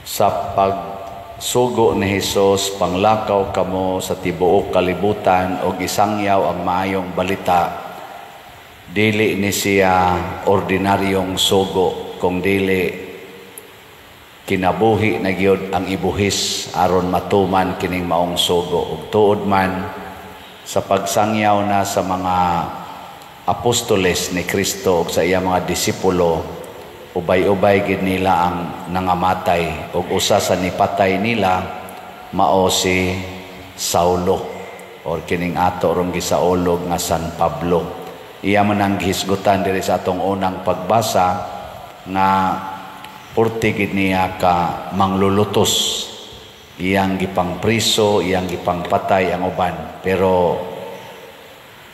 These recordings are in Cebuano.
Sa pagsugo ni Hesus, "Panglakaw kamo sa tibuok kalibutan ug isangyaw ang maayong balita," dili ni siya ordinaryong sugo, kung dili kinabuhi na gyud ang ibuhis aron matuman kining maong sugo. Ug tuod man, sa pagsangyaw na sa mga apostoles ni Kristo ug sa iyang mga disipulo, ubay-ubay gid nila ang nangamatay, ug usa sa nipatay nila mao si Saulo or kining ato rong gisaulog nga San Pablo. Iya man ang gihisgutan diri sa atong unang pagbasa nga purti gid niya ka manglulutos. Iyang gipangpriso, iyang gipangpatay ang uban, pero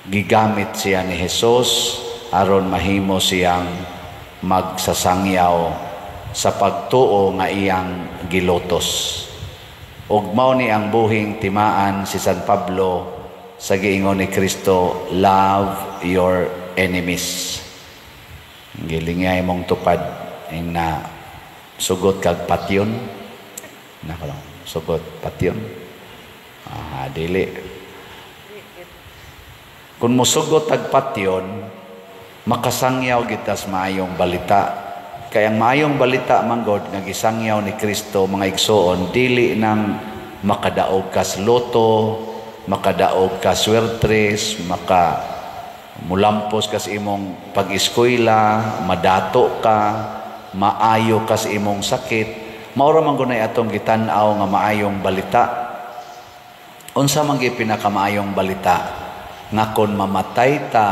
gigamit siya ni Jesus aron mahimo siyang magsasangyaw sa pagtuo nga iyang gilutos. Ug mao ni ang buhing timaan si San Pablo sa giingon ni Kristo, "Love your enemies." Gilingay mong tupad ing na sugot kag patyon. Nako lang, sugot patyon. Ah, dili. Kung musugot tag patyon, makasangyaw gitas maayong balita. Kaya ang maayong balita manggod nga gisangyaw ni Kristo, mga igsoon, dili nang makadaog kas lotto, makadaog ka swertres, maka mulampos kas imong pag-eskwela, madato ka, maayo kas imong sakit. Mao ra man gunay atong gitan-aw nga maayong balita. Unsa man gyud pinakamaayong balita? Nga kon mamatay ta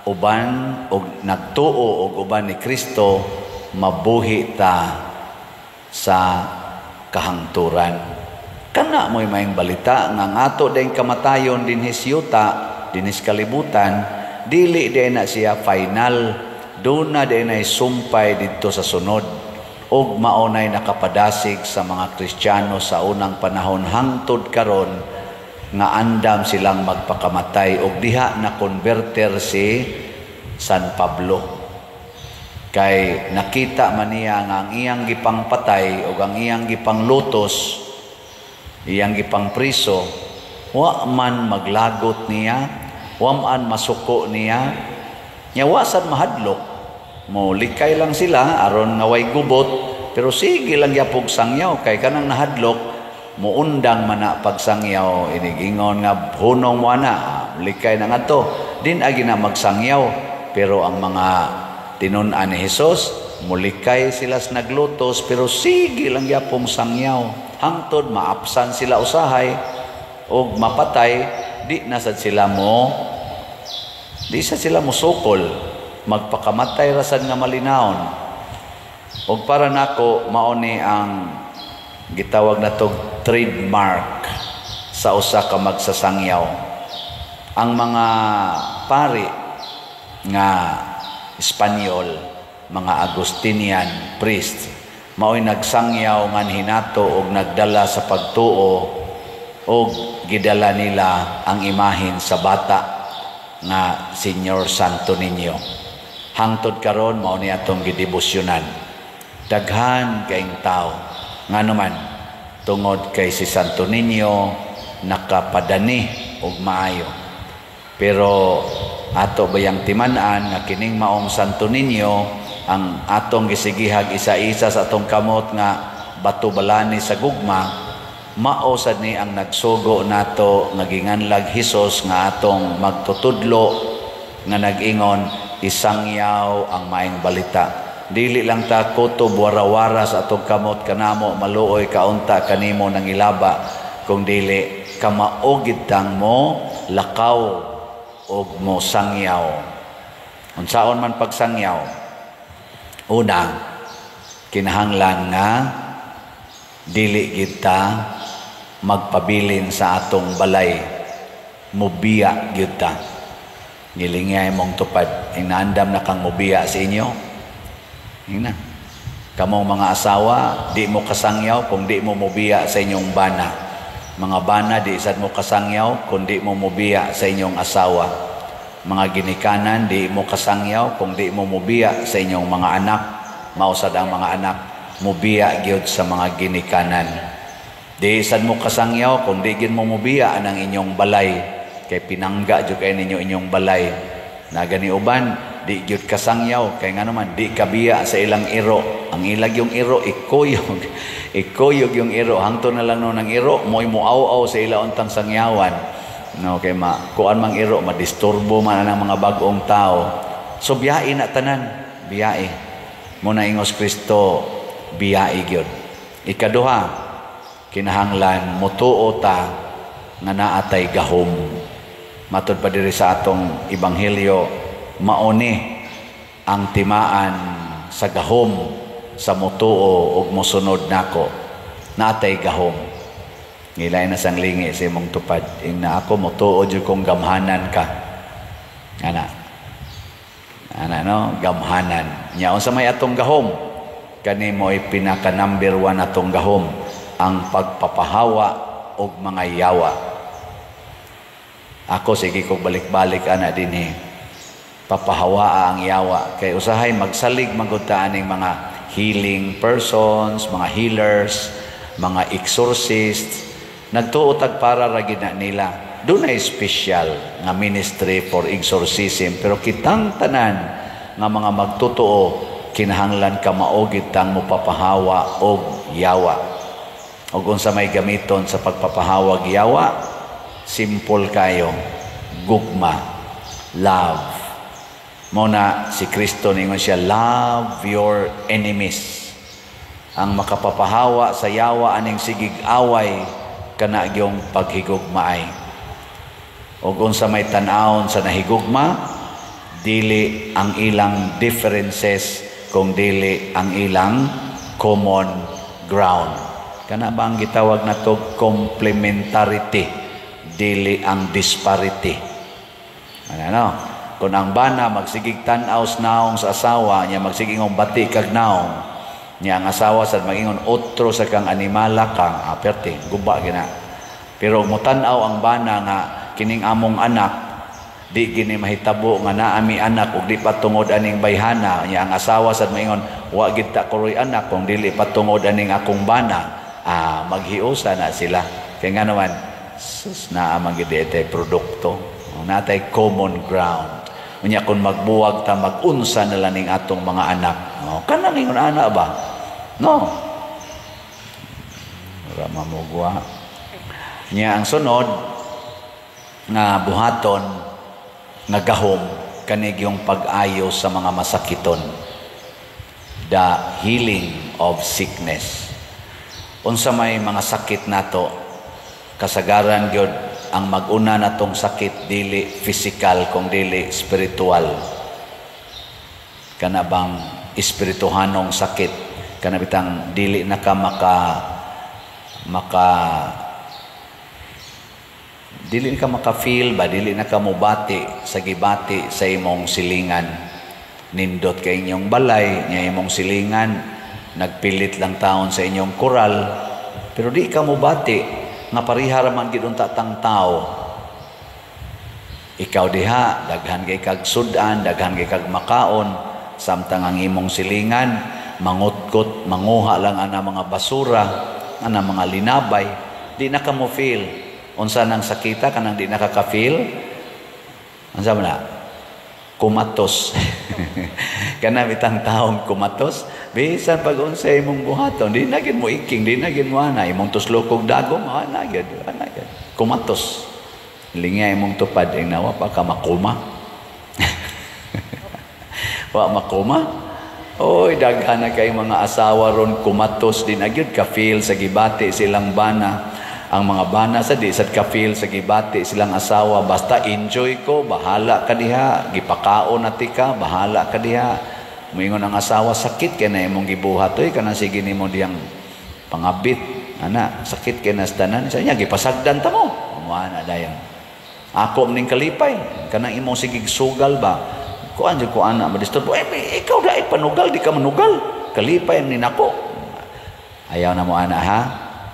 uban og nagtuo og uban ni Kristo, mabuhi ta sa kahangturan. Kana mo'y maayong balita nga ang ato din kamatayon dinhi sa yuta, dinhi sa kalibutan, dili din na siya final. Duna din ay sumpay didto sa sunod. Og maunay nakapadasig sa mga Kristiyano sa unang panahon hangtod karon nga andam silang magpakamatay, og diha na converter si San Pablo. Kay nakita man niya nga ang iyang gipangpatay o ang iyang gipanglutos, iyang gipangpriso, wa man maglagot niya, wa man masuko niya, nya wa sad mahadlok. Mo likay lang sila aron nga way gubot, pero sige lang gyapog sangyaw, kay kanang nahadlok muundang man na pagsangyaw. Inigingon nga hunong mo ana, likay na ngadto, din agi na magsangyaw. Pero ang mga tinun-an ni Hesus, mulikay sila sa naglutos, pero sige lang gyapong sangyaw hangtod maapsan sila usahay og mapatay. Di na sad sila mo, di sad sila musukol, magpakamatay ra sad nga malinawon. Og para nako, mao ni ang gitawag natog trademark sa usa ka magsasangyaw. Ang mga pari nga Espanyol, mga Agustinian priest, mao'y nagsangyaw ngan hinato og nagdala sa pagtuo, og gidala nila ang imahen sa bata nga Señor Santo Niño. Hangtod karon, mao ni atong gidebosyonan. Daghan kaing tao. Ngano man? Tungod kay si Santo Niño nakapadani og maayo. Pero ato bayang timan-an nga kining maong Santo Niño ang atong gisigihag isa-isa sa atong kamot nga bato balani sa gugma, mao sad ni ang nagsugo nato nga ginganlag Hesus nga atong magtutudlo, nga nag-ingon, "Isangyaw ang maayong balita." Dili lang ta kutob warawara sa atong kamot kanamo, maluoy kaunta kanimo nangilaba, kung dili kamao gid tang mo lakaw og mo sangyaw. Unsaon man pagsangyaw? Una, kinahanglan nga dili kita magpabilin sa atong balay, mubiya gyud ta. Gilingay mong tupad, inaandam na kang mubiya sa inyo. Ina. Kamong mga asawa, di mo kasangyaw kung di mo mubiya sa inyong bana. Mga bana, di sad mo kasangyaw kung di mo mubiya sa inyong asawa. Mga ginikanan, di mo kasangyaw kung di mo mubiya sa inyong mga anak. Mausad ang mga anak. mubiya gyud sa mga ginikanan. Di sad mo kasangyaw kung di gyud mo mubiya anang inyong balay, kay pinangga jud kay ninyo inyong balay. Na gani uban di gyud kasangyaw kay ngano man di kabiya sa ilang iro. Ang ilag yung iro ikuyog. Ikuyog yung iro, hangtod na lang no ng iro mo'y muaw-aw sa ila untang sangyawan. No, kay ma kuan mang iro, madisturbo man ang mga bag-ong tao. So biyae na tanan, biyae. Mo na ingos Kristo, biyae gyud. Ikaduha, kinahanglan motuo ta nga naatay gahom. Matud pa diri sa atong ebanghelyo, mauni ang timaan sa gahom sa motuo ug mosunod nako. Naatay gahom. Ngilay na sang lingi sa imong tupad. Ingna ako, motuo jud kong gamhanan ka. Ana. Ana no, gamhanan. Nya unsa may atong gahom? Kani mo'y pinaka number 1 atong gahom, ang pagpapahawa og mga yawa. Ako sige kog balik-balik ana dinhi. Papahawa ang yawa kay usahay magsalig magud ta aning mga healing persons, mga healers, mga exorcists. Nagtuo tag para ra gid na nila. Dunay special nga ministry for exorcism, pero kitang tanan nga mga magtotoo kinahanglan ka mao gid tang mopapahawa og yawa. Og unsa may gamiton sa pagpapahawag yawa? Simple kayo, gugma, love. Mo na si Kristo ningon siya, "Love your enemies." Ang makapapahawa sa yawa aning sigig away kana gyung paghigugmaay. Og unsa may tan-awon sa nahigugma? Dili ang ilang differences kung dili ang ilang common ground. Kana ba ang gitawag nato complementarity, dili ang disparity? Ano no? Kung ang bana magsigig tan-aw sa naong sa asawa niya, magsigig ng bati kag naong niya, ang asawa sad magingon, "Otro sa kang animala kang aperte guba gina." Pero mutan-aw ang bana nga kining among anak di gini mahitabo nga naami anak ug di patungod aning bayhana niya, ang asawa sad maingon, "Wa gid ta kuroy anak kung dili patungod aning akong bana." Maghiusa na sila kay nga naman sus naa man gid ite produkto, natay common ground. Unya kung magbuwag ta, magunsa na lang ning atong mga anak. Oh, kanang ingon ana ba? No. Ora mamugwa. Nya ang sunod nga buhaton nga gahom, kanig yung pag-ayo sa mga masakiton. The healing of sickness. Unsa may mga sakit nato? Kasagaran gyud ang mag-una natong sakit dili physical kung dili spiritual. Kana bang espirituhanong sakit, kana bitang dili na ka maka maka dili na ka maka-feel ba, dili na ka mobati sa gibati sa imong silingan. Nindot kay inyong balay nya imong silingan nagpilit lang taon sa inyong koral, pero di ka mobati nga pareha ra man gid unta tang tao. Ikaw diha daghan kay kag sud-an, daghan kay kag makaon, samtang ang imong silingan mangutkot, manguha lang ana mga basura, ana mga linabay. Di na ka mo feel unsa nang sakita kanang di na ka ka-feel. Unsa man na? Kumatos. Kana bitang taong kumatos, bisan pag unsa imong buhaton, di na gid mo iking, di na gid mo ana, imong tuslokog dagom, ana gid, ana gid. Kumatos. Lingya imong tupad, ing nawa pa ka makuma. Wa makuma? Oy, daghan na kay mga asawa ron kumatos, di na gyud ka feel sa gibati silang bana. Ang mga bana sa di sad ka feel sa gibati silang asawa, basta enjoy ko, bahala ka diha, gipakaon na tika, bahala ka diha. Moingon ang asawa, "Sakit kay na imong gibuhat oy, kanang sige nimo diyang pangabit ana, sakit kay na sa tanan." Sa niya gipasagdan ta mo. Mo ana dayon. Ako ning kalipay kanang imong sigig sugal ba, kuan jud ko ana madisturbo. Eh, ikaw dai panugal, di ka manugal, kalipay ni nako. Ayaw na mo ana ha,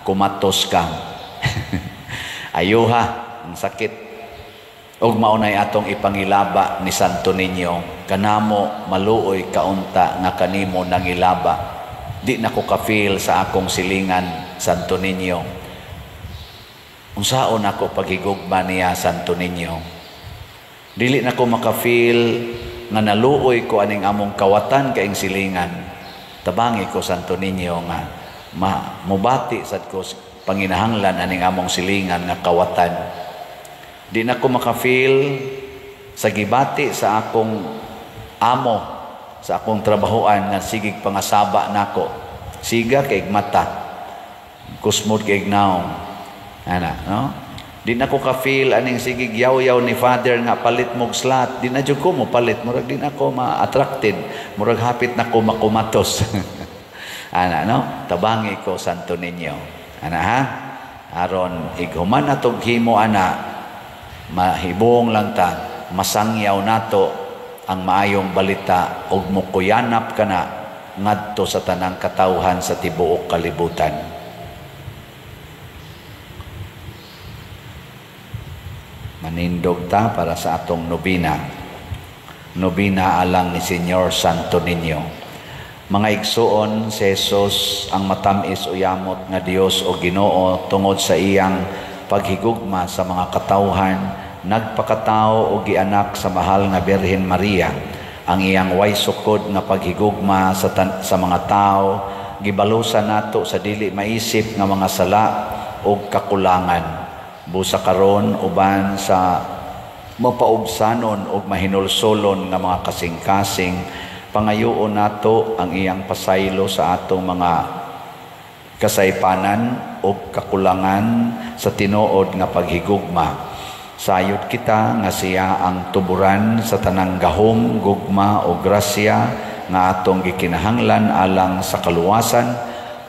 kumatos ka. Ayuha ang sakit. Ug maunay atong ipangilaba ni Santo Niño, kanamo maluoy kaunta nga kanimo nangilaba. Di na ko ka-feel sa akong silingan, Santo Niño. Unsaon ako paghigugma niya, Santo Niño? Dili na ko maka-feel nga naluoy ko aning among kawatan kaing silingan. Tabangi ko, Santo Niño, nga mubati sad ko panginahanglan aning among silingan nga kawatan. Di na ko maka-feel sa gibati sa akong amo sa akong trabahoan nga sigig pangasaba nako. Siga kay mata. Kusmod kay naong. Ana, no? Di na ko ka-feel aning sigig yaw-yaw ni Father nga palit mog slot. Di na jud ko mo palit. Murag di na ko ma-attracted. Murag hapit na ko makumatos. Ana, no? Tabangi ko, Santo Niño. Ana ha? Aron ighuman natog himo ana, mahibong lang ta, masangyaw nato ang maayong balita ug mukuyanap kana ngadto sa tanang katawhan sa tibuok kalibutan. Manindog ta para sa atong nobina. Nobina alang ni Señor Santo Niño. Mga igsuon, si Jesus ang matamis o yamot nga Dios o Ginoo, tungod sa iyang paghigugma sa mga katawhan, nagpakatao o gianak sa mahal nga Birhen Maria. Ang iyang way sukod nga paghigugma sa mga tao gibalusan nato sa dili maisip nga mga sala o kakulangan. Busa karon, uban sa mapaubsanon og mahinulsolon nga mga kasing-kasing, pangayoon nato ang iyang pasaylo sa atong mga kasaypanan o kakulangan sa tinuod nga paghigugma. Sayod kita nga siya ang tuburan sa tanang gahom, gugma o grasya nga atong gikinahanglan alang sa kaluwasan,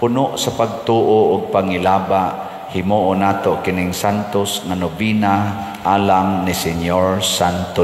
puno sa pagtuo ug pangilaba. Himuon nato kining santos nga nobina alang ni Señor Santo.